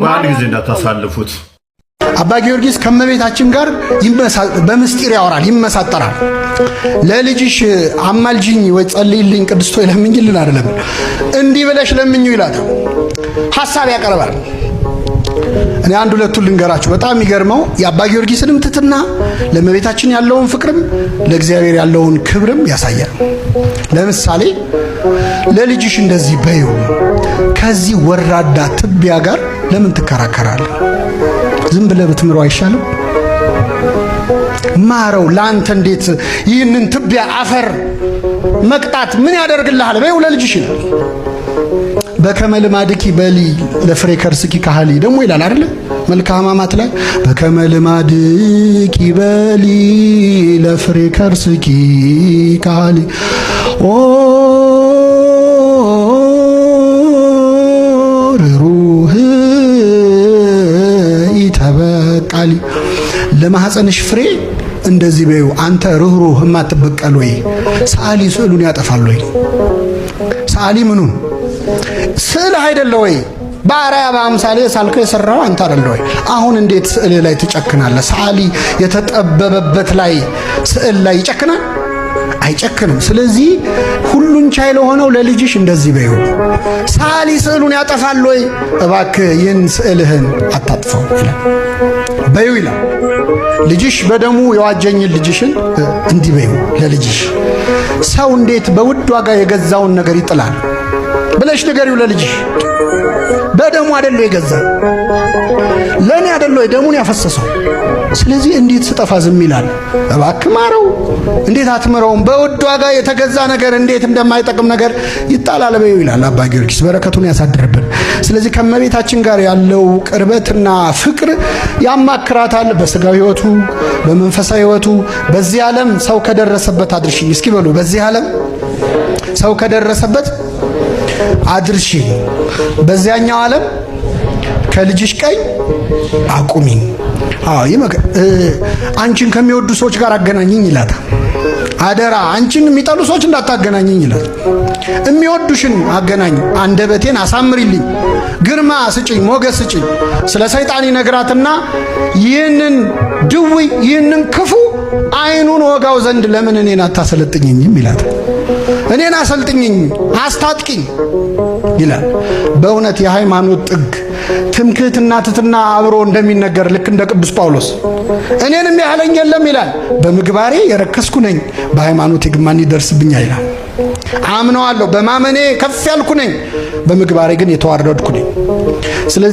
አንድ ጊዜ እንዳታሳልፉት። አባ ጊዮርጊስ ከመቤታችን ጋር በምስጢር ያወራል፣ ይመሳጠራል። ለልጅሽ አማልጅኝ ወይ ጸልይልኝ፣ ቅድስት ሆይ ለምኝልን አይደለም፣ እንዲህ ብለሽ ለምኙ ይላታል። ሐሳብ ያቀርባል። እኔ አንድ ሁለቱን ልንገራችሁ። በጣም የሚገርመው የአባ ጊዮርጊስንም ትትና ለእመቤታችን ያለውን ፍቅርም ለእግዚአብሔር ያለውን ክብርም ያሳያል። ለምሳሌ ለልጅሽ እንደዚህ በይው፣ ከዚህ ወራዳ ትቢያ ጋር ለምን ትከራከራለህ? ዝም ብለህ ብትምረው አይሻልም? ማረው። ለአንተ እንዴት ይህንን ትቢያ አፈር መቅጣት ምን ያደርግልሃል? በይው ለልጅሽ ይላል። በከመ ልማድኪ በሊ ለፍሬ ከርስኪ ካህሊ ደግሞ ይላል አይደለ? መልክአ ሕማማት ላይ በከመ ልማድኪ በሊ ለፍሬ ከርስኪ ካህሊ ኦ ርሩህ ኢተበቃሊ ለማህፀንሽ ፍሬ እንደዚህ በይው፣ አንተ ርህሩህ የማትበቀል ወይ? ሰዓሊ ስዕሉን ያጠፋል ወይ? ሰዓሊ ምኑን ስዕልህ አይደለ ወይ? በአርአያ በአምሳሌ ሳልከው የሰራው አንተ አይደለ ወይ? አሁን እንዴት ስዕል ላይ ትጨክናለህ? ሰዓሊ የተጠበበበት ላይ ስዕል ላይ ይጨክናል? አይጨክንም። ስለዚህ ሁሉን ቻይ ለሆነው ለልጅሽ እንደዚህ በይው፣ ሰዓሊ ስዕሉን ያጠፋል ወይ? እባክህ ይህን ስዕልህን አታጥፈው ይላል። በይው ይላል። ልጅሽ በደሙ የዋጀኝን ልጅሽን እንዲህ በይው ለልጅሽ። ሰው እንዴት በውድ ዋጋ የገዛውን ነገር ይጥላል ብለሽ ንገሪው ለልጅሽ። በደሙ አይደለ የገዛ፣ ለኔ አይደለ ደሙን ያፈሰሰው። ስለዚህ እንዴት ስጠፋ ዝም ይላል? እባክህ ማረው። እንዴት አትምረውም? በውድ ዋጋ የተገዛ ነገር እንዴት እንደማይጠቅም ነገር ይጣላል በይው ይላል አባ ጊዮርጊስ። በረከቱን ያሳድርብን። ስለዚህ ከመቤታችን ጋር ያለው ቅርበትና ፍቅር ያማክራታል። በስጋዊ ሕይወቱ፣ በመንፈሳዊ ሕይወቱ። በዚህ ዓለም ሰው ከደረሰበት አድርሽኝ እስኪ በሉ። በዚህ ዓለም ሰው ከደረሰበት አድርሽኝ፣ በዚያኛው ዓለም ከልጅሽ ቀኝ አቁሚኝ። አዎ፣ አንቺን ከሚወዱ ሰዎች ጋር አገናኝኝ ይላታል። አደራ አንቺን የሚጠሉ ሰዎች እንዳታገናኝኝ ይላል። የሚወዱሽን አገናኝ፣ አንደበቴን አሳምሪልኝ፣ ግርማ ስጭኝ፣ ሞገስ ስጭኝ። ስለ ሰይጣን ይነግራትና ይህንን ድውይ ይህንን ክፉ ዓይኑን ወጋው ዘንድ ለምን እኔን አታሰለጥኝኝም ይላታል። እኔን አሰልጥኝኝ፣ አስታጥቂኝ ይላል። በእውነት የሃይማኖት ጥግ ትምክህትና ትትና አብሮ እንደሚነገር ልክ እንደ ቅዱስ ጳውሎስ እኔንም ያህለኝ የለም ይላል። በምግባሬ የረከስኩ ነኝ፣ በሃይማኖቴ ግን ማን ይደርስብኛል ይላል። አምነዋለሁ፣ በማመኔ ከፍ ያልኩ ነኝ፣ በምግባሬ ግን የተዋረድኩ ነኝ። ስለዚህ